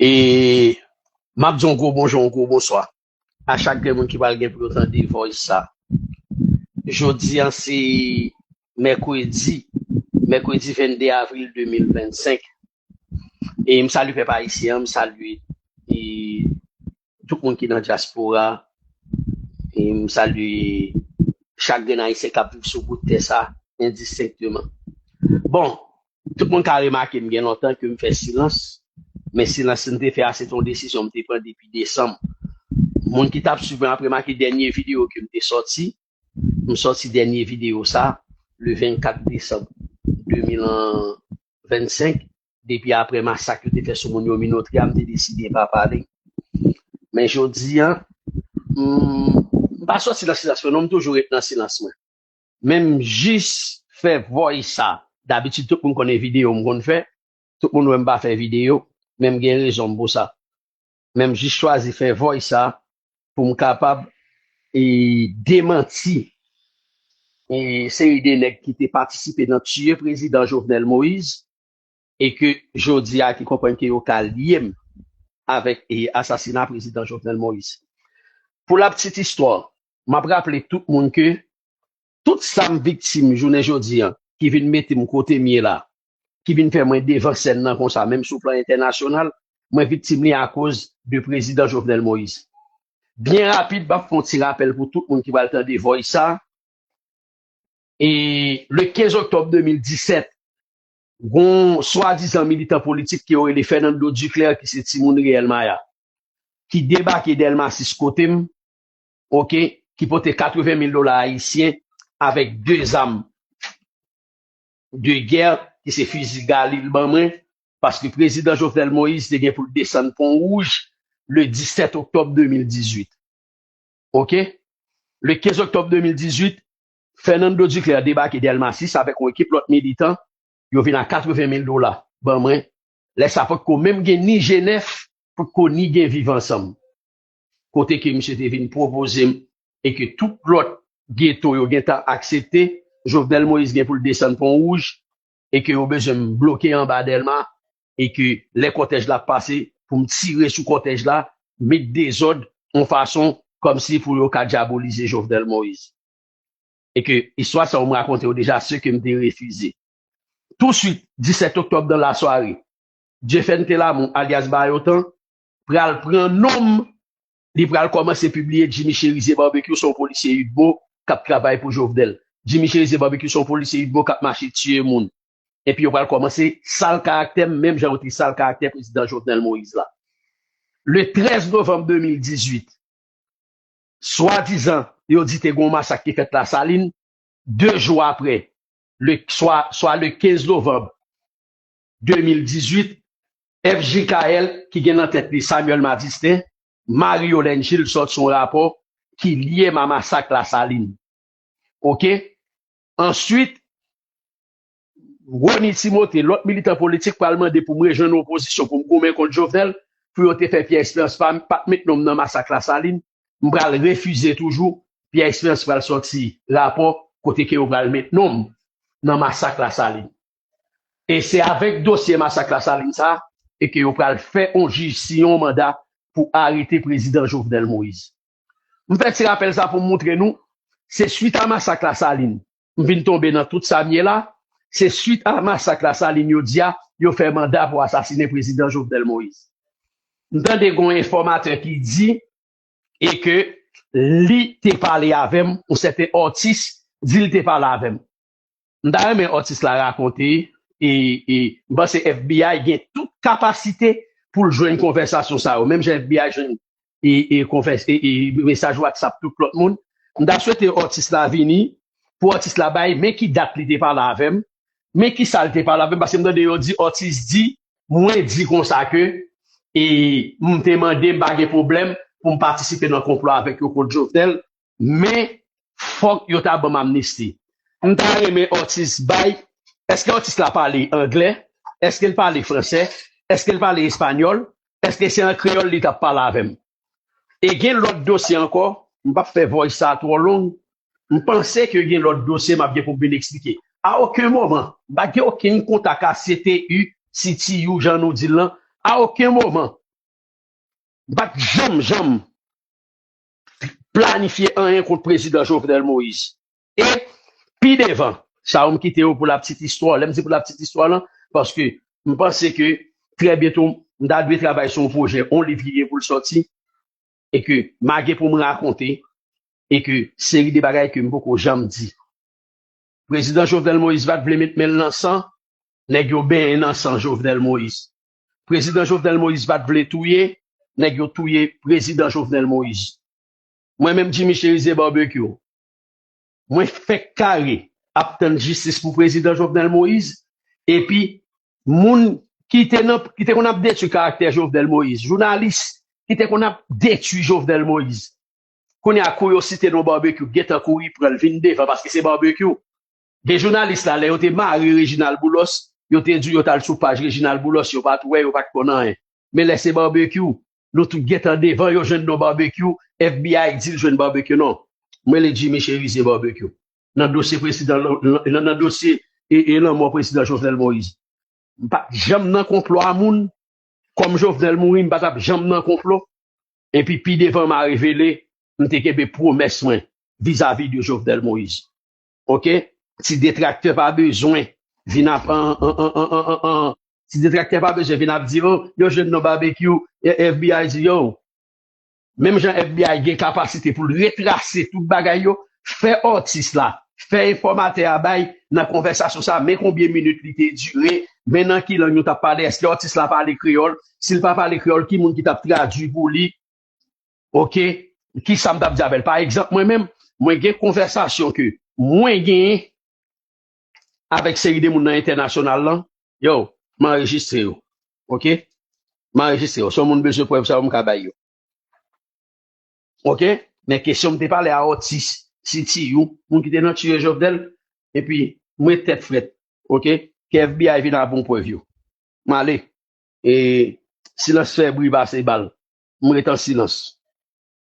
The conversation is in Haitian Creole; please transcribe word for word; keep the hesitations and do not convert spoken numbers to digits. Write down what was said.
E m ap di yon gwo bonjou, yon gwo bonswa a chak grenn moun ki pral gen pou yo tande voice sa. Jodi a se mèkredi, mèkredi vennde avril de mil vennsenk. E m salye pèp ayisyen an, m salye e, tout moun ki nan dyaspora. E m salye chak grenn ayisyen k ap viv sou bout tè sa, endistenkteman. Bon, tout moun ka remake m gen lontan ke m fè silans, men silans m te fè a, se te yon desizyon m te pran depi desanm. Moun ki t ap swiv mwen ap remake dènye videyo ke m te sòti. M sòti dènye videyo sa le vennkat desanm de mil vennsenk. Depi apre masak yo te fè sou moun yo Minotri a, m te deside pa pale. Men jodi a, m, m pa sòti nan silans mwen non, m toujou ret nan silans mwen. Men m jis fè voice sa. Dabitid, tout moun konnen videyo m konn fè. Tout moun wè m pa fè videyo, men m gen rezon m pou sa. Men m jis chwazi fè voice sa pou m kapab e, demanti e, seri de nèg ki te patisipe nan tiye prezidan Jovenel Moïse e ke jodi a ki konprann ke yo ka lye m avèk e, asasina prezidan Jovenel Moïse. Pou la petite histoire, m ap raple tout moun ke tout sa m viktim jounen jodi a, ki vin mete m kote m ye la, ki vin fè mwen devan sèn nan konsa, menm sou plan entènasyonal, mwen viktim li akoz de prezidan Jovenel Moïse. Byen rapid, m ap fè yon ti rapèl pou tout moun ki pral tande voice sa. E le kenz oktòb de mil disèt, gon swadizan militan politik ki yo rele Fernando Duclair, ki se timoun reyèl Maya, ki debake Dèlma sis kote m, oke, ki pote katreven mil dola ayisyen avèk de zam de gè, ki se fizi Galil ban mwen, paske prezidan Jovenel Moïse te gen pou l desann Pon Wouj le disèt oktòb de mil dizuit. Oke? Le kenz oktòb de mil dizuit, Fernando Duclair debake Dèlma sis avèk yon ekip lòt militan. Yo vin a katreven mil dola ban mwen. Lè sa potko menm gen ni G nèf, potko ni gen Viv Ansanm. Kote ke misye te vin pwopoze m e ke tout lòt geto yo gentan aksepte, Jovenel Moïse gen pou l desann Pon Wouj e ke yo bezwen m bloke anba Dèlma e ke lè kòtèj la ap pase, pou m tire sou kòtèj la, met dezòd yon fason kòmsi pou yo ka dyabolize Jovenel Moïse. E ke istwa sa yo m rakonte yo deja, se ke m te refize. Touswit, disèt oktòb nan lasware, Jefèn Telamou, alyas Bayotan, pral pran non m, li pral kòmanse pibliye Jimmy Chérizier Barbecue se yon polisye UDMO k ap travay pou Jovenel. Jimmy Chérizier Barbecue se yon polisye UDMO k ap mache tiye moun. Epi yo pral kòmanse sal karaktè m, menm jan yo te sal karaktè prezidan Jovenel Moïse la. Le trèz novanm de mil dizuit, swadizan, yo di te gen yon masak ki fèt Lasalin. De jou apre, le, swa, swa le kenz novanm de mil dizuit, F J K L, ki gen nan tèt li Samuel Madistin, Marie Yolène Gilles sòti yon rapò ki lye m a masak Lasalin. Oke? Answit, Rony Timothée, lòt militan politik, pral mande pou m rejwenn opozisyon, pou m goumen kont Jovenel, pou yo te fè Pierre Espérance pa, pa t met non m nan masak Lasalin. M pral refize toujou. Pierre Espérance pral sòti rapò kote ke yo pral met non m nan masak Lasalin. E se avèk dosye masak Lasalin sa a, e ke yo pral fè yon jij siyen yon manda pou arete prezidan Jovenel Moïse. M fè ti rapèl sa pou m moutre nou, se swit a masak Lasalin, m vin tonbe nan tout sa m ye la, se swit a masak Lasalin yo di a, yo fè manda pou asasinen prezidan Jovenel Moïse. M tande gon enfòmatè ki di, e ke li te pale avè m, yon sèten Ortis di l te pale avè m. M ta renmen Ortis la rakonte, e, e m panse F B I gen tout kapasite pou l jwenn konvèsasyon sa yo. Menm jan F B I jwenn e, e, konvès, e, e, mesaj WhatsApp tout lòt moun. M ta swete Ortis la vini, pou Ortis la bay, men ki dat li te pale avè m, men ki sa l te pale avè m, paske m tande yo di, Ortis di, mwen di konsa ke, e, m te mande, m pa gen pwoblèm pou m patisipe nan konplo avèk yo kont Jovenel, men fòk yo ta ban m amnisti. M ta renmen Ortis bay, èske Ortis la pale anglè? Èske l pale fransè? Èske l pale espanyòl? Èske se an kreyòl li t ap pale avè m? E gen lòt dosye ankò, m p ap fè voice sa twò long. M panse ke gen lòt dosye m ap gen pou m vin eksplike. A okenn moman, m pa gen okenn kontak a C T U, C T U, jan nou di l lan. A okenn moman, M pa t janm, janm planifye anyen kont prezidan Jovenel Moïse. E pi devan, sa yo m kite yo pou la petite histoire. Lè m di pou la petite histoire lan, paske m panse ke trè byento, m ta dwe travay sou yon pwojè, yon liv ki gen pou l sòti, e ke m a gen pou m rakonte, e ke seri de bagay ke m poko janm di. Prezidan Jovenel Moïse pa t vle met men l nan san, nèg yo benyen nan san Jovenel Moïse. Prezidan Jovenel Moïse pa t vle touye, nèg yo touye prezidan Jovenel Moïse. Mwen menm Jimmy Chérizier Barbecue, mwen fèk kare ap tann jistis pou prezidan Jovenel Moïse, epi moun ki te nan, ki te konn ap detwi karaktè Jovenel Moïse, jounalis ki te konn ap detwi Jovenel Moïse. Kounye a kou yo site non Barbecue, gentan kouri pran l vin devan paske se Barbecue. Gen jounalis la, lè yo te mare Reginald Boulos, yo te di yo t al sou paj Reginald Boulos, yo pa t wè, yo pa t konn anyen. Men lè se Barbecue, nou tout gentan devan, yo jwenn non Barbecue, F B I di l jwenn Barbecue non. Mwen le Jimmy Chérizier Barbecue. Nan dosye prezidan, nan, nan dosye e, e lanmò prezidan Jovenel Moïse. M pa t janm nan konplo a moun. Kòm Jovenel mouri, m pa t ap janm nan konplo. Epi pi devan m a revele, m te kenbe pwomès mwen vizavi de Jovenel Moïse. Oke? Ti detraktè pa bezwen vin ap an, an, an, an, an, an, an. Ti detraktè pa bezwen vin ap di, oh, yo jwenn non Barbecue, e, F B I di, yo, menm jan F B I gen kapasite pou l retrase tout bagay yo, fè atis la, fè enfòmatè a bay nan konvèsasyon sa, men konbyen minit li te dire, men nan ki lang yo t ap pale, èske atis la pale kreyòl, si l pa pale kreyòl, ki moun ki t ap tradui pou li, oke, ki sa m t ap di avè l. Pa egzanp, mwen menm, mwen gen konvèsasyon ke mwen genyen avèk seri de moun nan entènasyonal lan, yo, m anrejistre yo. Oke? M anrejistre yo. Si yon moun bezwen prèv sa yo, m ka bay yo. Oke? Men kesyon m te pale a atis, C T U, moun ki te nan tiye Jovenel, epi mwen tèt frèt. Oke? Ke F B I vin avè yon prèv yo. M ale. E silans fè bri pase bal. M ret an silans.